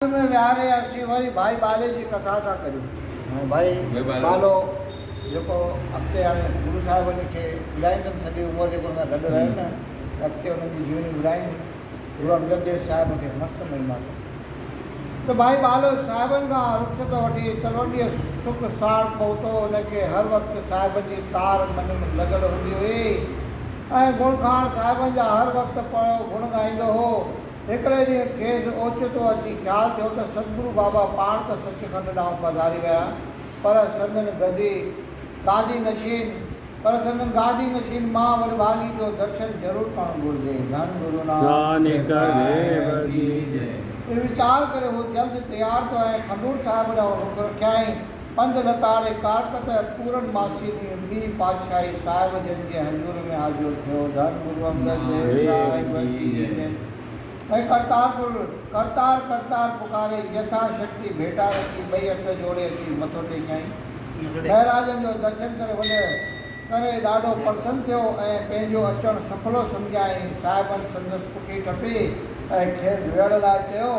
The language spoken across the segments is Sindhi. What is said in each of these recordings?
۾ ويهاري اسين وري ڀائي ٻالي جي ڪٿا ٿا ڪريون. ڀائي ٻالو جيڪو اڳتي هاڻي گرو صاحب ان کي ٻڌائيندن سڄي عمر جيڪو ان سان گڏ رهيو نه اڳتي انهن جي جيوني ٻڌائيندي گرو امجد ديو صاحب کي مست مهما اٿن ته ڀائي ٻالو صاحبن کان رخصت وٺي تلونڊيء سک ساڻ پهتو ان کي هر وقت صاحبن جي تار من ۾ لڳل هوندي هئي ۽ گڻ کاڻ صاحبن جا هر وقت پيو گڻ ڳائيندو هو. هڪڙي ڏينهن کيس اوچتو اچي خيال ٿيو ته ستگرو بابا پاڻ ته سچکنڊ ڏانهن پڌاري ويا پر سندن گدي، گادي نشين، پر سندن گادي نشين مان وڏڀاڳي جو درشن ضرور ڪرڻ گهرجي. ڌن گرو نانڪ صاحب ڪي جي. اهو ويچار ڪري هو جلد تيار ٿيو ۽ کنڊور صاحب ڏانهن رخ رکيائين. پنڌ لتاڙي ڪارڪت پورن ماسي ڏينهن ٻي پاتشاهي صاحب جن جي حضور ۾ حاضر ٿيو. ڌن گرو انگد ديو صاحب ڪي جي. ۽ ڪرتارپور ڪرتار ڪرتار پڪاري يٿا شڪتي ڀيٽا رکي ٻئي هٿ جوڙي اچي مٿو ٽيڪيائين. مهراجن جو درشن ڪري وڏ ڪري ڏاڍو پرسن ٿيو ۽ پنهنجو اچڻ سڦلو سمجهيائين. صاحبن سندس پٺي ٺپي ۽ کيس ويهڻ لاء چيو.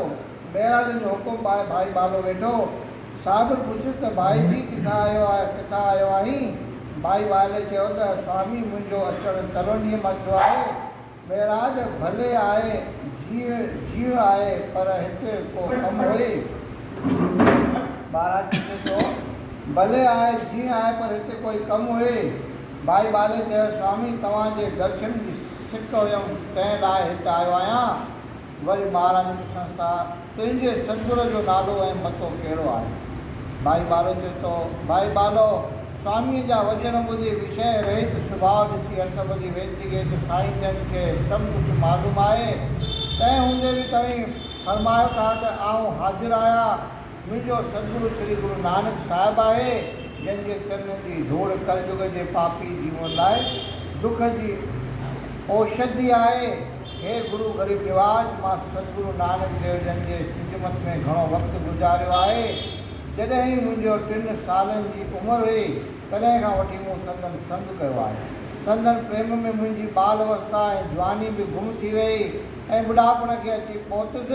مهراجن جو حڪم پائي ڀائي ٻالو ويٺو. صاحبن پڇيس ته ڀائي جي ڪٿان آيو آهي ڪٿان آيو آهين؟ ڀائي ٻالي چيو ته سوامي منهنجو اچڻ تلونڊيء مان ٿيو آهي. مهراج ڀلي آهي جيء جيء آهي پر هتي ڪو ڪم هئي؟ مهاراج پڇيس ٿو ڀلي آهي جيء آهي پر هتي ڪوئي ڪم هئي؟ ڀائي ٻالي چيو سوامي توهان جي درشن جي سڪ هيم تنهن لاء هت آيو آهيان. وري مهاراج پڇنس ٿا، تنهنجي ستگر جو نالو ۽ متو ڪهڙو آهي؟ ڀائي ٻالو چئي ٿو، ڀائي ٻالو، سواميء جا وچن ٻڌي وشيه رهت سڀاء ڏسي هٿ ٻڌي وينتي ڪئي ته سائين جن کي سڀ ڪجهه معلوم آهي، تنهن هوندي به توهين فرمايو ٿا ته آئون حاضر آهيان. منهنجو ستگرو شري گرو نانڪ صاحب آهي، جنهن جي چرنن جي ڌوڙ ڪلجگ جي پاپي جيون لاء دک جي اوشڌي آهي. هي گرو غريب نواز، مان ستگرو نانڪ ديو جن جي خدمت ۾ گهڻو وقت گذاريو آهي. جڏهن ئي منهنجو ٽن سالن جي عمر هئي، تڏهن کان وٺي مون سندن سنگ ڪيو آهي. سندن پريم ۾ منهنجي ٻال اوستا ۽ جواني به گم ٿي ويئي ۽ ٻڍاپڻ کي اچي پهتس.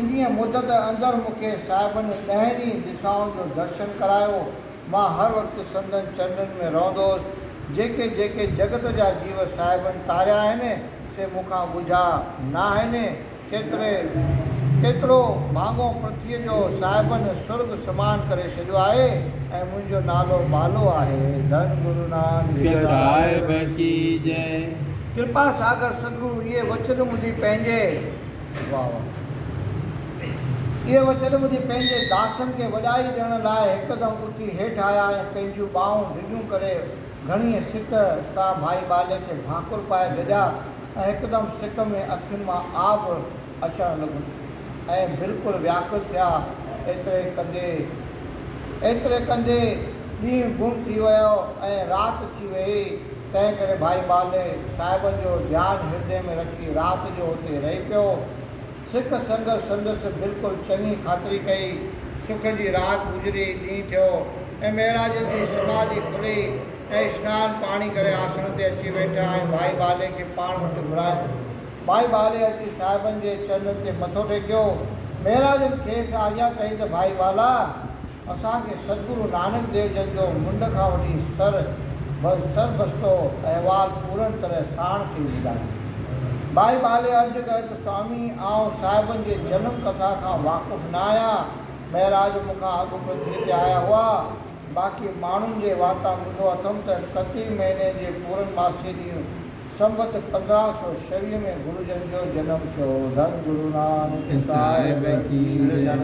انهيء مدت اندر مون کي صاحبن ڏهن ئي دشائن جو درشن ڪرايو. مان هر وقت سندن چرنن ۾ رهندو هوس. جيڪي جيڪي جڳت جا جيو صاحبن تاريا آهن، سي مون کان ڳجها ناهن. ڪيتري ڪيترو ڀاڱو پرٿيء جو صاحبن سرڳ سمان ڪري ڇڏيو آهي ۽ منهنجو نالو ٻالو آهي. ڌن گرو نانڪ صاحب ڪي جئه. ڪرپا ساگر ستگرو اهي وچن ٻڌي پنهنجي. واهه واهه. اهي وچن ٻڌي پنهنجي داسن کي وڏائي ڏيڻ لاء هڪدم اٿي هيٺ آيا ۽ پنهنجيون ٻانهون ڊگهيون ڪري گهڻيء سڪ سان ڀائي ٻالي کي ڀاڪر پائي گڏيا ۽ هڪدم سڪ ۾ اکين مان آب اچڻ لڳن ۽ بلڪل وياڪل ٿيا. ايتري ڪندي ايتري ڪندي ڏينهن گم ٿي ويو ۽ رات ٿي ويئي. تنهن ڪري ڀائي ٻالي صاحبن جو ڌيان هردي ۾ رکي رات جو اتي رهي پيو. سک سنگت سندس بلڪل چڱي خاطري ڪئي. سک جي رات گذري، ڏينهن ٿيو ۽ مهراجن جي سماڌي کلي ۽ سنان پاڻي ڪري آسڻ تي اچي ويٺا ۽ ڀائي ٻالي کي پاڻ وٽ گهرايو. ڀائي ٻالي اچي صاحبن جي چرنن تي مٿو ٽيڪيو. مهراجن کيس آگيا ڪئي ته ڀائي ٻالا! اسان کي ستگرو نانڪ ديو جن جو منڍ کان وٺي سر سربستو احوال پورن طرح ساڻ ٿي ٻڌايو. ڀائي ٻالي عرض ڪيو ته سوامي آئون صاحبن جي جنم ڪٿا کان واقف نه آهيان. مهراج مون کان اڳ پرٿوي تي آيا هئا. باقي ماڻهن جي واتان ٻڌو اٿم ته ڪتي مهيني جي پورن ماسيء ڏينهن سنبت 1526 ۾ گرو جن جو جنم ٿيو. ڌن گرو نانڪ صاحب ڪي جئه.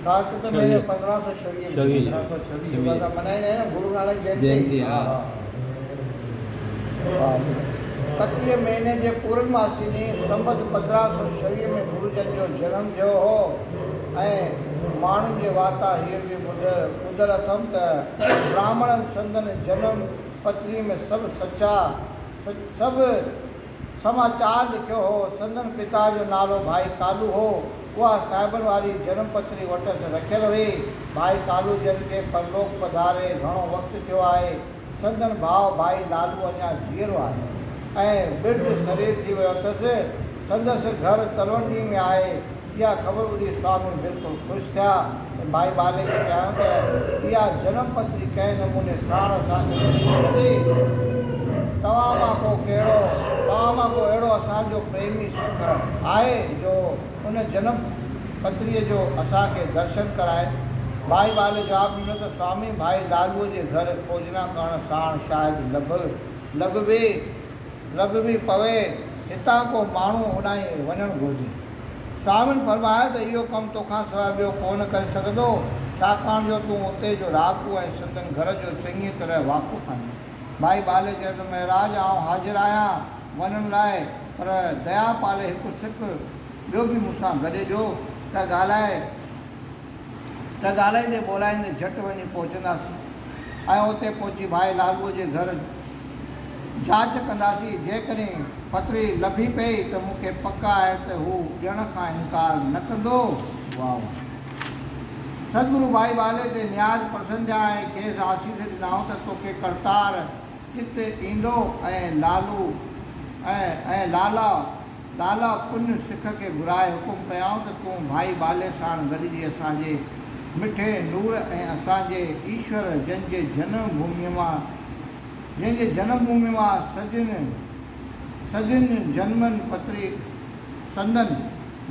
ڪارتڪ مهيني 1526 ۾. اسان ملهائيندا آهيون نه گرو نانڪ جينتي. ڪتيء مهيني جي پورنماسي ڏينهن سنبت 1526 ۾ گرو جن جو جنم ٿيو هو ۽ ماڻهن جي واتان هيء به ٻڌل اٿم ته براهمڻن سندن جنم پتري ۾ سڀ سچا سڀ سماچار لکيو هو. سندن پتا جو نالو ڀائي ڪالو هو. اها صاحبن واري جنم پتري وٽس رکيل هئي. ڀائي ڪالو جن کي پرلوڪ پڌاري گهڻو وقت ٿيو آهي. سندن ڀاء ڀائي لالو اڃا جيئرو آهي ۽ ورڌ سرير ٿي ويو اٿس. سندس گهر تلونڊي ۾ آهي. اها خبر ٻڌي سوامي بلڪل خوش ٿيا ۽ ڀائي ٻالي کي چيائون ته اها جنم پتري ڪنهن نموني ساڻ اسان کي ملي سگهندي؟ توهان مان ڪو ڪهڙو، توهان مان ڪو اهڙو اسان جو پريمي سک آهي جو ان جنم پتريء جو اسان کي درشن ڪرائي؟ ڀائي ٻالي جواب ڏنو ته سوامي ڀائي لالوء جي گهر کوجنا ڪرڻ ساڻ شايد لڀ لڀبي. لڀ به پوي، هتان ڪو ماڻهو اوڏانهن وڃڻ گهرجي. سوامين فرمايو ته اهو ڪم توکان سواء ٻيو ڪو نه ڪري سگهندو، ڇاڪاڻ جو تون اتي جو رهاڪو ۽ سندن گهر جو چڱيء طرح واقف آهين. ڀائي ٻالي چيو ته مهراج آئون حاضر آهيان وڃڻ لاء، پر ديا پالي هڪ سک ٻيو به مون سان گڏي ڏيو ته ڳالهائي ته ڳالهائيندي ٻولهائيندي جهٽ وڃي پهچنداسين ۽ اتي پهچي ڀائي لالوء جي گهر جاچ ڪنداسين، جيڪڏهن پتري لڀي پئي ته مون کي پڪ آهي ته هو ڏيڻ کان انڪار نه ڪندو. واهه واهه. ستگرو ڀائي ٻالي تي نياز پرسن ٿيا ۽ کيس آسيس ڏنائون ته توکي ڪرتار چت ايندو ۽ لالو ۽ ۽ لالا لالا پڃ سک کي گهرائي حڪم ڪيائون ته تون ڀائي ٻالي ساڻ گڏجي اسان جي مٺي نور ۽ اسان جي ايشور جن جي جنم ڀوميء مان جنهن جي جنم ڀوميء مان صدين صدين جنمن پتري سندن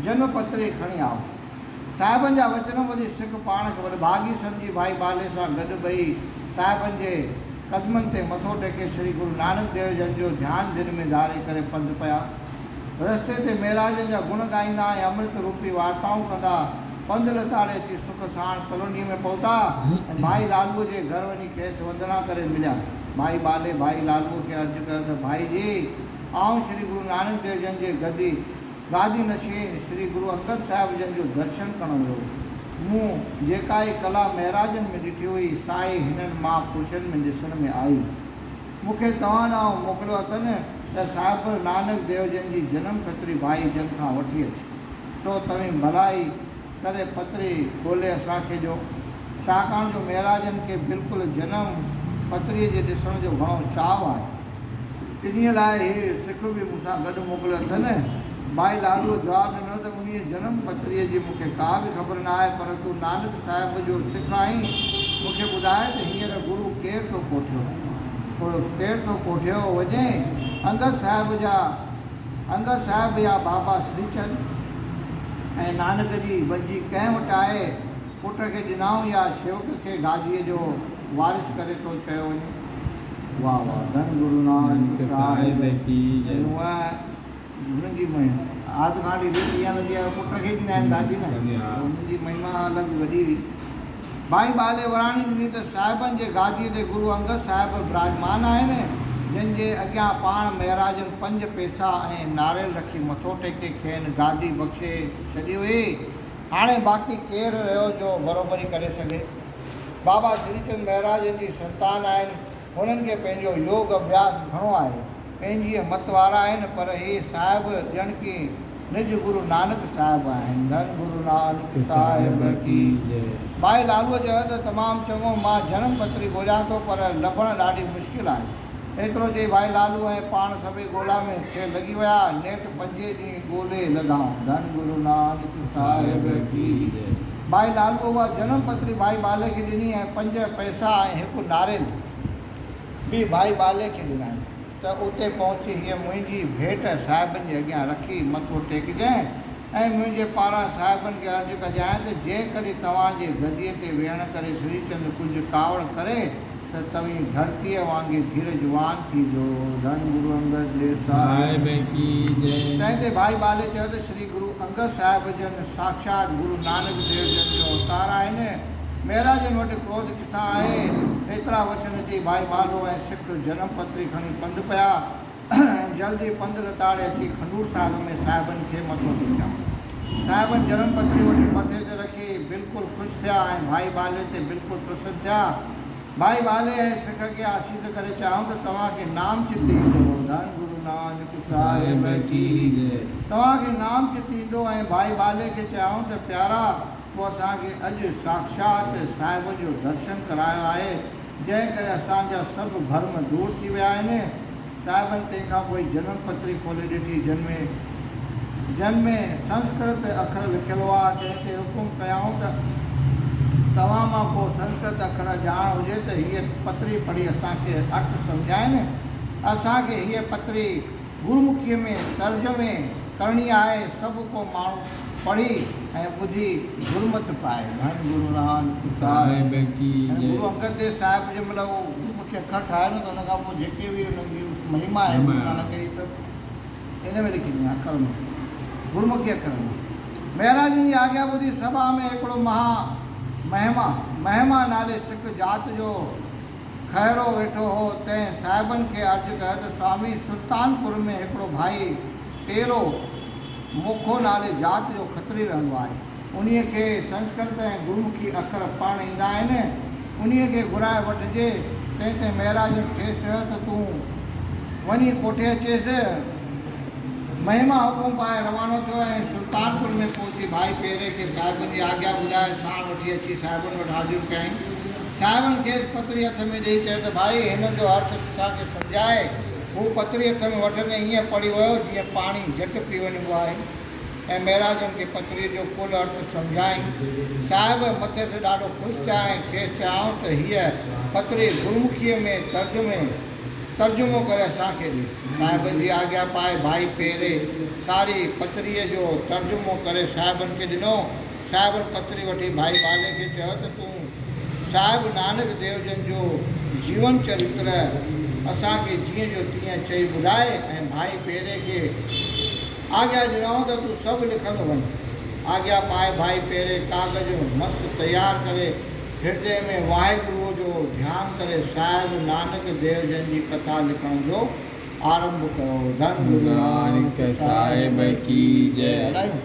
جنم پتري کڻي آء. صاحبن جا وچن ٻڌي سک پاڻ کي وڏڀاڳي سمجهي ڀائي ٻالي سان گڏ ٻئي صاحبن جي قدمن تي مٿو ٽيڪي شري گرو نانڪ ديو جن جو ڌيان دل ۾ ڌاري ڪري پنڌ پيا. رستي تي مهراجن جا گڻ ڳائيندا ۽ امرت روپي وارتائون ڪندا پنڌ لتاڙي اچي سک ساڻ تلونڊيء ۾ پهتا ۽ ڀائي لالوء جي گهر وڃي کيس وندنا ڪري مليا. ڀائي ٻالي ڀائي لالوء کي عرض ڪيو ته ڀائي جي! آئون شري گرو نانڪ ديو جن جي گدي، گادي نشين، شري گرو انگد صاحب جن جو درشن ڪرڻ ويو. مون جيڪائي ڪلا مهراجن ۾ ڏٺي هئي، سا ئي هنن مها پرشن ۾ ڏسڻ ۾ آئي. مون کي توهان ڏانهن موڪليو اٿن ته صاحب گرو نانڪ ديو جن جي جنم پتري ڀائي جن کان وٺي اچ. سو توهين ڀلائي ڪري پتري ڳولي اسان کي ڏيو. ڇاڪاڻ جو مهراجن کي بلڪل جنم پتريء جي ڏسڻ جو گهڻو چاهه آهي. انهيء لاء هي سک به مون سان گڏ موڪليو اٿن. ڀائي لالوء جواب ڏنو ته انهيء جنم پتريء جي مون کي ڪا به خبر نه آهي، پر تون نانڪ صاحب جو سک آهين، مون کي ٻڌاء ته هينئر گرو ڪير ٿو ڪوٺيو ڪير ٿو ڪوٺيو وڃي، انگد صاحب جا انگد صاحب يا بابا سريچند؟ ۽ نانڪ جي بنجي ڪنهن وٽ آهي؟ پٽ کي ڏنائون يا شيوڪ کي گاديء جو وارث ڪري ٿو چيو وڃي؟ واه واه ڌن گرو نانڪ صاحب ڪي جئ. هنن جي مهما آد کان وٺي ريت اها لڳي آهي پٽ کي ڏيندا آهن گادي نه هنن جي مهما الڳ وڏي هئي. ڀائي ٻالي وراڻي ڏني ته صاحبن جي گاديء تي گرو انگد صاحب براجمان آهن جن جي اڳيان پاڻ مهراجن پنج پئسا ۽ ناريل رکي مٿو ٽيڪي کين گادي بخشي ڇڏي هئي. هاڻي باقي ڪير رهيو جو بروبري ڪري سگهي. بابا سريچند مهراجن جي سنتان آهن. هنن کي پنهنجو يوگ اڀياس گهڻو آهي. پنهنجيء مت وارا آهن، پر هي صاحب ڄڻ ڪي نج گرو نانڪ صاحب آهن. ڌن گرو نانڪ صاحب ڪي جئ. ڀائي لالوء چيو ته تمام چڱو، مان جنم پتري ڳوليان ٿو، پر لڀڻ ڏاڍي مشڪل آهي. ايترو چئي ڀائي لالو ۽ پاڻ سڀئي ڳولا ۾ کي لڳي ويا. نيٺ پنجين ڏينهن ڳولي لڌائون. ڌن گرو نانڪ صاحب ڪي جئ. ڀائي لالوء اها جنم پتري ڀائي ٻالي کي ڏني ۽ پنج پئسا ۽ هڪ ناريل به ڀائي ٻالي کي ڏنائين ته اتي پهچي هيء منهنجي ڀيٽ صاحبن جي اڳيان رکي مٿو ٽيڪجانء ۽ منهنجي پاران صاحبن کي عرض ڪجانء ته جيڪڏهن توهان جي گديء تي ويهڻ ڪري سريچند ڪجهه ڪاوڙ ڪري ته توهين ڌرتيء وانگي ڌيرجوان ٿيجو. ڌن گرو انگد ديو صاحب ڪي جئ. تنهن تي ڀائي ٻالي چيو ته شري گرو انگد صاحب جن ساکشات گرو نانڪ ديو جن جو اوتار آهن. مهراجن وٽ ڪروڌ ڪٿان آهي؟ ايترا وچن چئي ڀائي ٻالو ۽ سک جنم پتري کڻي پنڌ پيا ۽ جلد ئي پنڌ لتاڙي اچي کنڊور صاحب ۾ صاحبن کي مٿو ٽيڪيائون. صاحبن جنم پتري وٺي مٿي تي رکي بلڪل خوش ٿيا ۽ ڀائي ٻالي تي بلڪل پرسن ٿيا. ڀائي ٻالي ۽ سک کي آسيس ڪري چيائون ته توهان کي نام چت ايندو. ڌن گرو نانڪ صاحب ڪي جئ. توهان کي نام چت ايندو ۽ ڀائي ٻالي کي چيائون ته پيارا! تو اسان کي اڄ ساکشات صاحب جو درشن ڪرايو آهي، جنهن ڪري اسان جا سڀ ڀرم دور ٿي ويا آهن. صاحبن تنهن کان پوء جنم پتري کولي ڏٺي، جن ۾ جن ۾ سنسڪرت اکر لکيل هئا، تنهن تي حڪم ڪيائون ته توهان مان ڪو سنسڪرت اکر ڄاڻ هجي ته هيء پتري پڙهي اسان کي ارٿ سمجهائين. اسان کي هيء پتري گرمکيء ۾ ترجمي ڪرڻي آهي، سڀ ڪو ماڻهو پڙهي ۽ ٻڌي گرمت پائي. ڌن گرو نانڪ صاحب ڪي ۽ جئه. گرو انگد ديو صاحب جنهن مهل اهو گرمکي اکر ٺاهيو نه ته ان کان پوء جيڪي به ان جي مهما آهي گرو نانڪ جي سڀ ان ۾ لکي ڏني اکر ۾ گرمکي اکر ۾. مهراجن جي آگيا ٻڌي سڀا ۾ هڪڙو مها مهما، مهما نالي سک ذات جو کهرو ويٺو هو، تنهن صاحبن کي عرض ڪيو ته سوامي سلطانپور ۾ هڪڙو ڀائي پيرو موکو نالي ذات جو کتري رهندو آهي. انهيء کي سنسڪرت ۽ گرمکي اکر پڙهڻ ايندا آهن، انهيء کي گهرائي وٺجي. تنهن تي مهراجن کيس چيو ته تون وڃي ڪوٺي اچيس. مهما حڪم پائي روانو ٿيو ۽ سلطانپور ۾ پهچي ڀائي پيري کي صاحبن جي آگيا ٻڌائي ساڻ وٺي اچي صاحبن وٽ حاضر ڪيائين. صاحبن کيس پتري هٿ ۾ ڏيئي چيو ته ڀائي هن جو ارٿ اسان کي سمجهاء. هو پتري هٿ ۾ وٺندي ائين پڙهي ويو جيئن پاڻي جهٽ پي وڃبو آهي ۽ مهراجن کي پتريء جو ڪل ارٿ سمجهايائين. صاحب مٿس ڏاڍو خوش ٿيا ۽ کيس چيائون ته هيء پتري گرمکيء ۾ ترجمي ترجمو ڪري اسان کي ڏي. صاحبن جي آگيا پائي ڀائي پيري ساري پتريء جو ترجمو ڪري صاحبن کي ڏنو. صاحبن پتري وٺي ڀائي بالي کي چيو ته تون صاحب نانڪ ديو جن جو جيون چريتر اسان کي جيئن جو تيئن چئي ٻڌاء ۽ ڀائي پيري کي آگيا ڏنائون ته تون سڀ لکندو وڃ. آگيا پائي ڀائي پيري ڪاغذ مس تيار ڪري هردي ۾ واهگروء جو ڌيان ڪري صاحب نانڪ ديو جن جي ڪٿا لکڻ جو آرنڀ ڪيو. ڌن گرو نانڪ صاحب ڪي جئه. هلايون.